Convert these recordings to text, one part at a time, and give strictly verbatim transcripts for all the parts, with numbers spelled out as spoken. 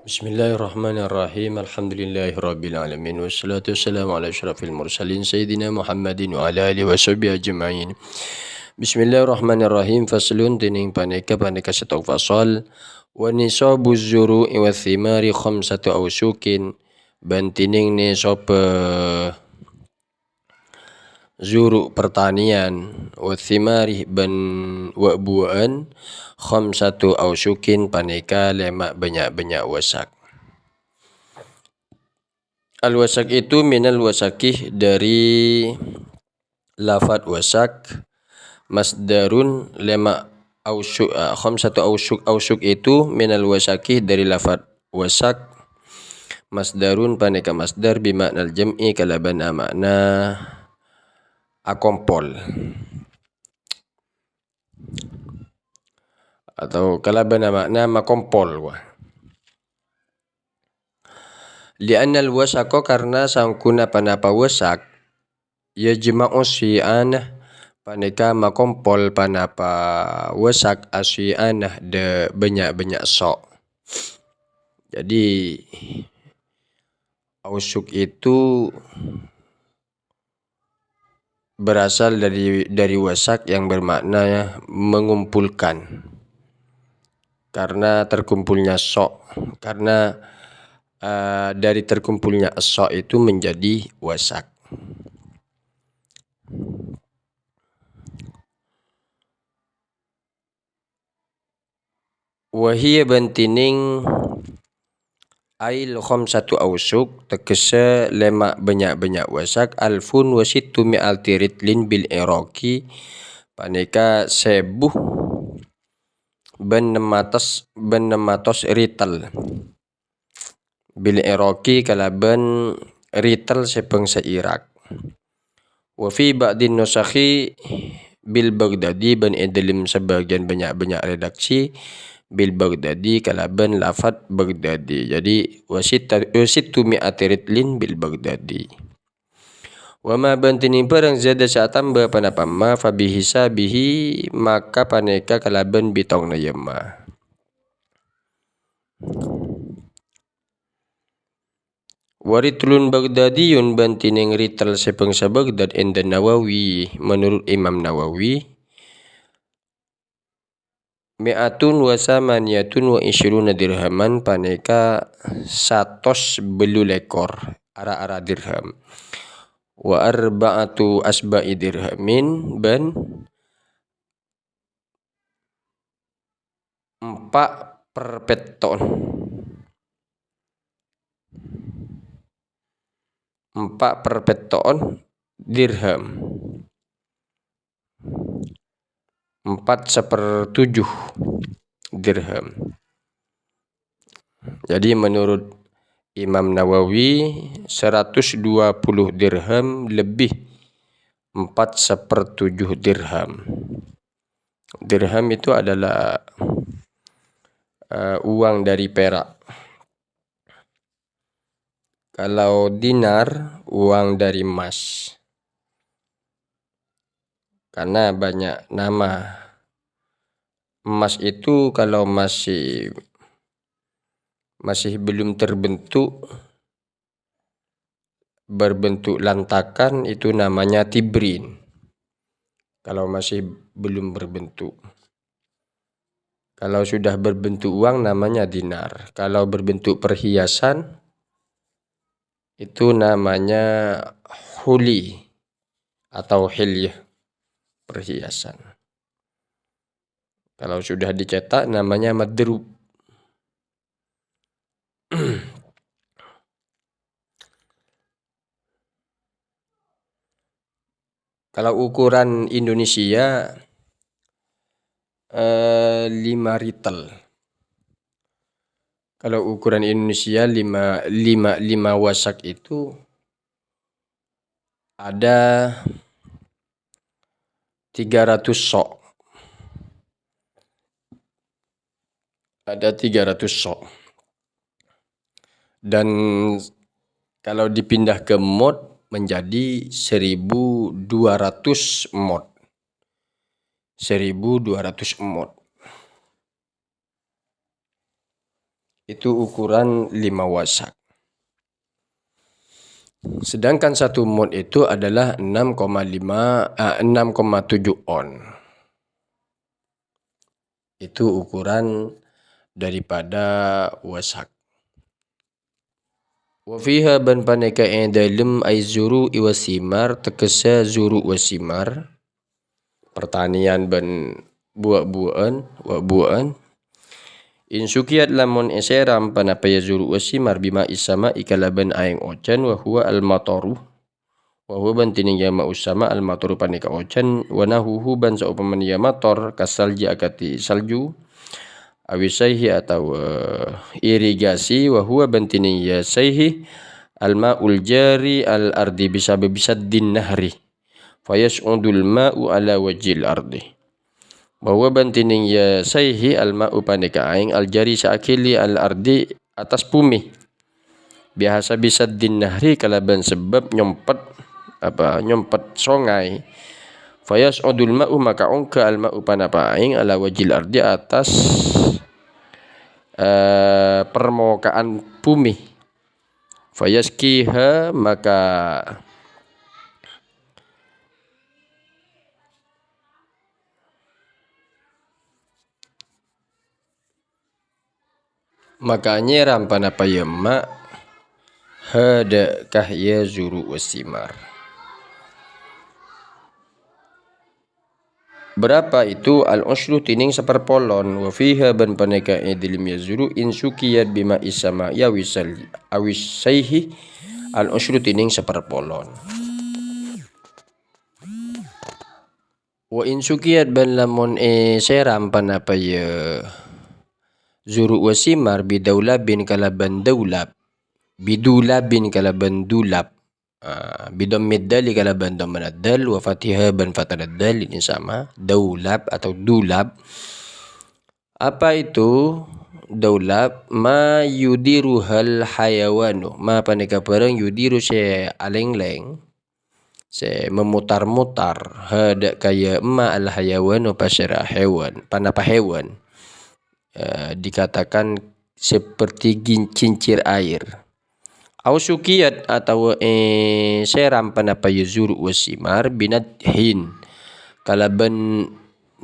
Bismillahirrahmanirrahim. Alhamdulillahirabbil alamin. Wassalatu wassalamu ala asyrafil mursalin sayyidina Muhammadin wa ala alihi wa sahbihi ajma'in. Bismillahirrahmanirrahim. Faslun, dhinèng panèka, panèka sèttong fasal. Wa nisabuz zuru'i wath thimari khamsatu awsukin. Bân dhinèng nisab, eh, zuru' pertanian, wath thimari bân wa'-buwa'an, khamsatu awsukin panèka lèma' bânnya'-bânnya' wasak. Al-wasak itu minal wasaki, dari lafad wasak, masdarun lèma' awsu-, ah, khamsatu awsuk, awsuk itu minal wasaki dari lafad wasak, masdarun panèka masdar bima'nal jam'i kalabân ama'na akompol. Atau kalabân ama'na makompol, wah. Li'annal wasako, karna sangkuna panapa wasak, yajma'u syi'anah, panèka makompol panapa wasak asyi'anah dâ' bânnya'-bânnya' so'. Jadi, ausuk itu berasal dari, dari wasak yang bermakna mengumpulkan. Karena terkumpulnya so', karena, eh, dari terkumpulnya so' itu menjadi wasak. Wa hiya bân dhinèng ail khamsatu ausuk, tegghâssa lèma' bânnya'-bânnya' wasak, alfun wa sittu mi'ati ritlin bil iraqi, panèka sèbu bân nem atos, bân nem atos ritel. Bil iraqi kalabân ritel sè bângsa Irak. Wa fi ba'din nusakhi bil Baghdadi, bân è dâlem sabâgiyân bânnya'-bânnya' redaksi bil Baghdadi kalabân lafad Baghdadi. Jadi, wa sitta-, wa sittu mi'ati ritlin bil Baghdadi. Wa ma bân dhinèng bhârâng zada sè atamba panapa ma, fa bihisabihi, maka panèka kalabân bitongna yâ ma. Wa ritlun Baghdadiyun, bân dhinèng ritel sè bângsa Baghdad, inda Nawawi, menurut Imam Nawawi, mi'atun wa samaniyatun wa isyruna dirhaman, panèka satos bâllu lèkor, ara-ara dirham. Wa arba'atu asba'i dirhamin, bân empa' per pètto'on. Empa' per pètto'on dirham. Empat sepertujuh dirham. Jadi, menurut Imam Nawawi, seratus dua puluh dirham lebih empat sepertujuh dirham. Dirham itu adalah, eh, uang dari perak. Kalau dinar, uang dari emas. Karena banyak nama. Emas itu kalau masih, masih belum terbentuk, berbentuk lantakan, itu namanya tibrin. Kalau masih belum berbentuk. Kalau sudah berbentuk uang, namanya dinar. Kalau berbentuk perhiasan, itu namanya huli atau hilyah, perhiasan. Kalau sudah dicetak, namanya madrub. Kalau ukuran Indonesia, eh, lima ritel. Kalau ukuran Indonesia lima, lima, lima wasak itu ada tiga ratus sok. Ada tiga ratus sok. Dan kalau dipindah ke mot menjadi seribu dua ratus mot. Seribu dua ratus mot. Itu ukuran lima wasak. Sedangkan satu mud itu adalah enam koma lima, eh, enam koma tujuh on. Itu ukuran daripada wasak. Wa fiha, bân panèka è dâlem, ay zuru'i was simar, tegghâssa zuru' was simar, pertanian bân buwâ-buwâ'ân, wa-buwâ'ân. In sukiyat, lamon èsèram, panapa ya, zuru' was simar, bima'is sama'i, kalabân aèng ojhân, wa huwa al-mataru. Wa huwa, bân dhinèng ya ma'us sama, al-mataru, panèka ojhân, wa nahwuhu, bân saompamana ya mator, kasalji, akadhi salju, awis saihi, atawa irigasi, wa huwa, bân dhinèng ya saihi, al-ma'ul jari al ardi bisababi saddin nahri, fayas'udul ma'u ala wajhil ardi. Bahwa bân dhinèng ya saihi al-ma'u, panèka aèng, al-jari sè aghili al-ardi, attas bhumè. Bihasabi saddin nahri, kalabân sabâb nyompet, apa, nyompet songay. Fayas'udul ma'u, maka ongghâ al-ma'u, panapa aèng, ala wajhil ardi, attas, eh, permukaan bhumè. Fayasqiha, maka Maka nyèram panapa ya emma', hadâ' ka ya zuru' was simar. Berapa itu? Al-usyru, dhinèng saparpolon. Wa fiha, bân panèka è dâlem ya zuru', in sukiyat bima'is sama'i awis sal-, awis saihi, al-usyru, dhinèng saparpolon. Wa in sukiyat, bân lamon èsèram panapa ya zuru' was simar, bidaulabin, kalabân daulab, bidulabin, kalabân dulab, ah, bidhammid dali, kalabân dhammana dal, wa fathiha, bân fathana dal, ini sama, daulab atau dulab. Apa itu daulab? Ma yudiruhal hayawanu. Ma panèka bhârâng yudiru sè alènglèng, sè memutar-mutar, hadâ' ka ya emma' al-hayawanu, pasèra hèwan, panapa hèwan, eh, dikatakan seperti gin-, cincir air. Au sukiyat, atawa èsèram panapa ya zuru' was simar, binadhin, kalabân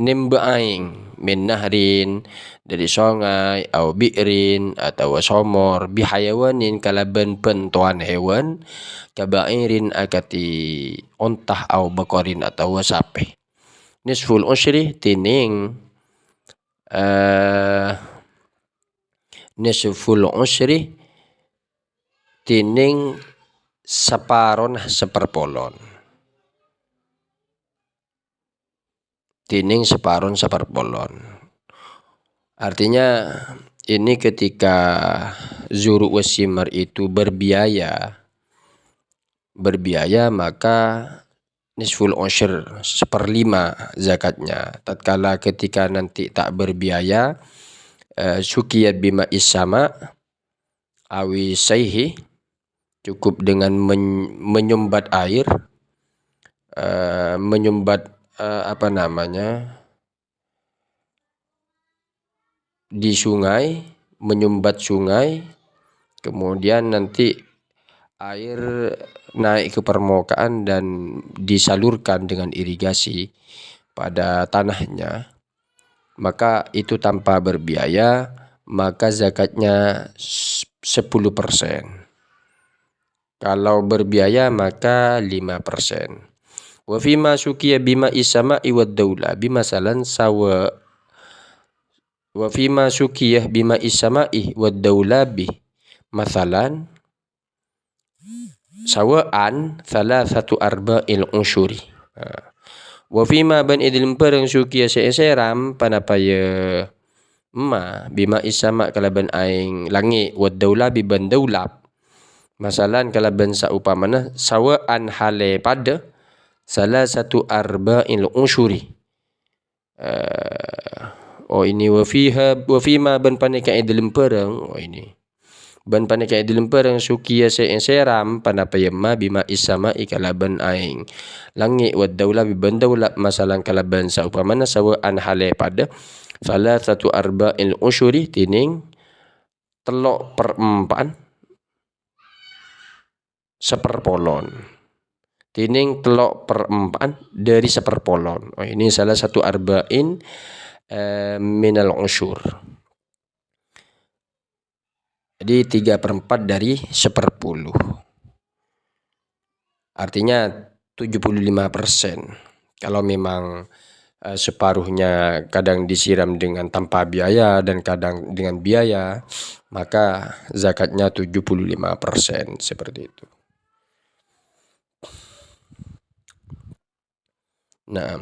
nèmbâ aèng, min nahrin, dâri songay, au bi'rin, atawa somor, bihayawanin, kalabân bhântowan hèwan, kaba'irin, akadhi onta, au baqarin, atawa sapè. Nisful usyri, dhinèng, eh, nisful usyri, dhinèng saparona saparpolon. Dhinèng saparona saparpolon. Artinya, ini ketika zuru' was simar itu berbiaya, berbiaya, maka nisful usyr, seperlima zakatnya. Tatkala ketika nanti tak berbiaya, eh, sukiyat bima'is sama, awi saihi, cukup dengan men-, menyumbat air, eh, menyumbat, eh, apa namanya, di sungai, menyumbat sungai, kemudian nanti air naik ke permukaan dan disalurkan dengan irigasi pada tanahnya, maka itu tanpa berbiaya, maka zakatnya s-, sepuluh persen. Kalau berbiaya, maka lima persen. Wa fima sukiya bima'is sama'i wad daulabi, masalan, sawa-, wa fima sukiya bima'is sama'i wad daulabi, masalan, sawa'an thalathatu arba'il usyuri. Nah. Wa fima, bân è dâlem bhârâng sukiya sè èsèram, panapa ya emma, bima'is sama, kalabân aèng langngè', wad daulabi, bân daulab. Masalan, kalabân saupamana, sawa'an halè padâ, thalathatu arba'il usyuri. Eh, oh, ini, wa fiha, wa fima, bân panèka è dâlem bhârâng, oh, ini. Bân panèka è dâlem bhârâng sukiya sè èsèram, panapa ya emma, bima'is sama'i, kalabân aèng langngè', wad daulabi, bân daulab, masalan, kalabân saupamana, sawa'an halè padâ, thalathatu arba'il usyuri, dhinèng tello' per empa'an saperpolon. Dhinèng tello' per empa'an dhâri saperpolon. Oh, ini salah satu arba'in, eh, minal usyur. Jadi, tiga per empat dari seperpuluh. Artinya, tujuh puluh lima persen. Kalau memang, eh, separuhnya kadang disiram dengan tanpa biaya dan kadang dengan biaya, maka zakatnya tujuh puluh lima persen, seperti itu. Nah,